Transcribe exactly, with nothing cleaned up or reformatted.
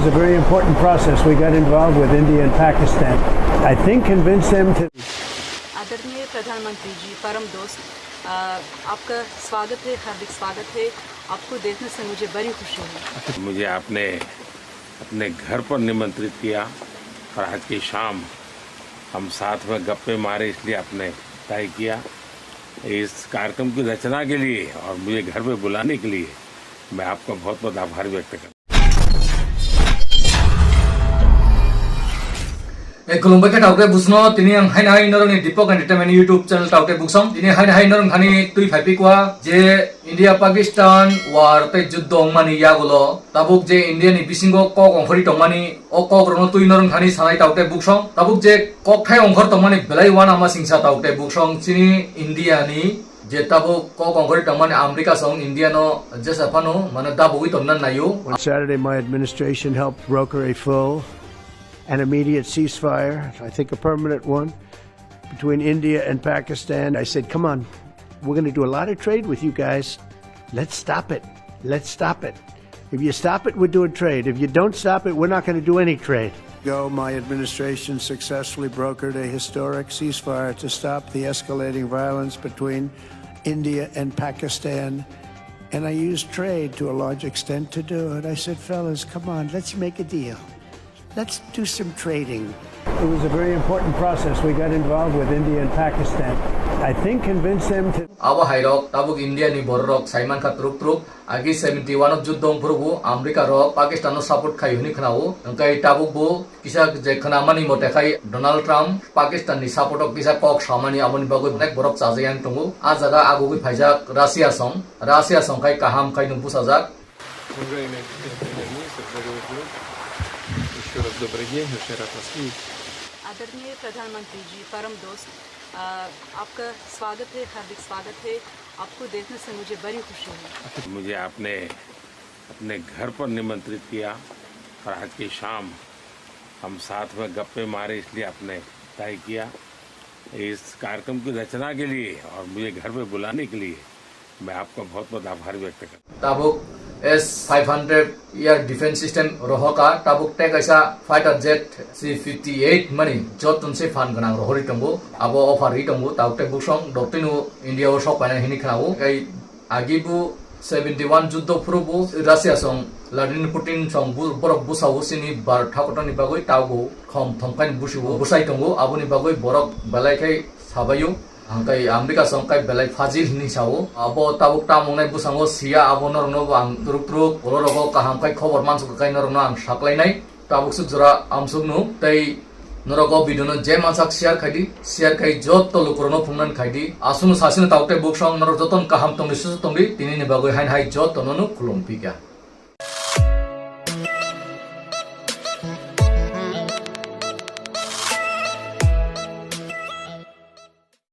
A very important process. We got involved with India and Pakistan. I think convince them to आदरणीय प्रधानमंत्री जी, परम दोस्त, अ, आपका स्वागत है, हार्दिक स्वागत है। आपको देखने से मुझे बड़ी खुशी हुई। मुझे आपने अपने घर पर निमंत्रित किया और आज की शाम हम साथ में गप्पे मारे, इसलिए आपने तय किया। इस कार्यक्रम की रचना के लिए और मुझे घर पे बुलाने के लिए मैं आपका बहुत बहुत आभार व्यक्त करता हूँ। E, khulumbai khe taukte busno, tini ang haino hai norokni Deepak Entertainment YouTube channel taukte buksong. Tini haino hai norok thani twi phai pikwa je India Pakistan war tei juddho wngmani yagulo tabuk je India ni bisingo kok ongkhorwi tongmani, o kok rokno twi norok thani sanai taukte buksong. Tabuk je kokthai ongkhor tongmani belai uanama singsa taukte buksong chini India ni. Je tabuk kok ongkhorwi tongmani America song India no jesa phano mane dabugwi tongna naio. On Saturday, my administration helped broker a full and immediate ceasefire, I think a permanent one, between India and Pakistan. I said, "Come on, we're gonna do a lot of trade with you guys. Let's stop it. Let's stop it." If you stop it, we're doing trade. If you don't stop it, we're not gonna do any trade. Go, my administration successfully brokered a historic ceasefire to stop the escalating violence between India and Pakistan. And I used trade to a large extent to do it. I said, "Fellas, come on, let's make a deal. Let's do some trading." It was a very important process. We got involved with India and Pakistan. I think convince them to Abo hairok tabuk India ni bororok saiman kha truk truk. Agi seventy one o juddho wngphuru bo America rok Pakistan no support khai hwnwi khwnao. Hwnkhe tabuk bo kisa je khwnamani mote khai Donald Trump Pakistan ni support o kisa kok samani, aboni bagwi onek borok chajakya wng tongo. A jaga agugwi phaijak Russia song. Russia song khai kaham khai no bwsajak. Мгновение, Еще раз добрый день, очень рад вас видеть. आदरणीय प्रधानमंत्री जी, परम दोस्त, अ, आपका स्वागत है, हार्दिक स्वागत है। आपको देखने से मुझे बड़ी खुशी हुई। मुझे आपने अपने घर पर निमंत्रित किया और आज की शाम हम साथ में गप्पे मारे, इसलिए आपने तय किया इस कार्यक्रम की रचना के लिए और मुझे घर पे बुलाने के लिए। मैं आपका बहुत बहुत आभार व्यक्त करता हूँ। Tabuk S five hundred air defense system rohorkha, tabuk tei kaisa fighter jet C fifty eight mani joto se phan gwnang rohorwi tongo, abo offer ri tongo, tabuk tei buksong doktino India o sok painai hwnwi khwnao. Tei agi bo seventy one juddho phuru bo Russia song Vladimir Putin song bu-, borok bwsao chini Bharat hakotorni bagwi tabuk khom thomkhaini busibo bwsai tongo, aboni bagwi borok belai khai sabaio. Ang kai America song kai belai fajil hinwi sao. Abo tabuk tamung nai bwskango siya, abo norokno bo ang truk truk olo rogo kaham kai khobor mansuk kai norokno ang saklainai. Tabuk suk jora amsukno tei norok o video no je mansak share khaidi, share khai joto lukurokno phungnani khaidi. Aswkno sasino tabuk tei buksong norok jotono kaham tongdi, susu tongdi, tinini bagwi haino hai jotono no khulum phikha.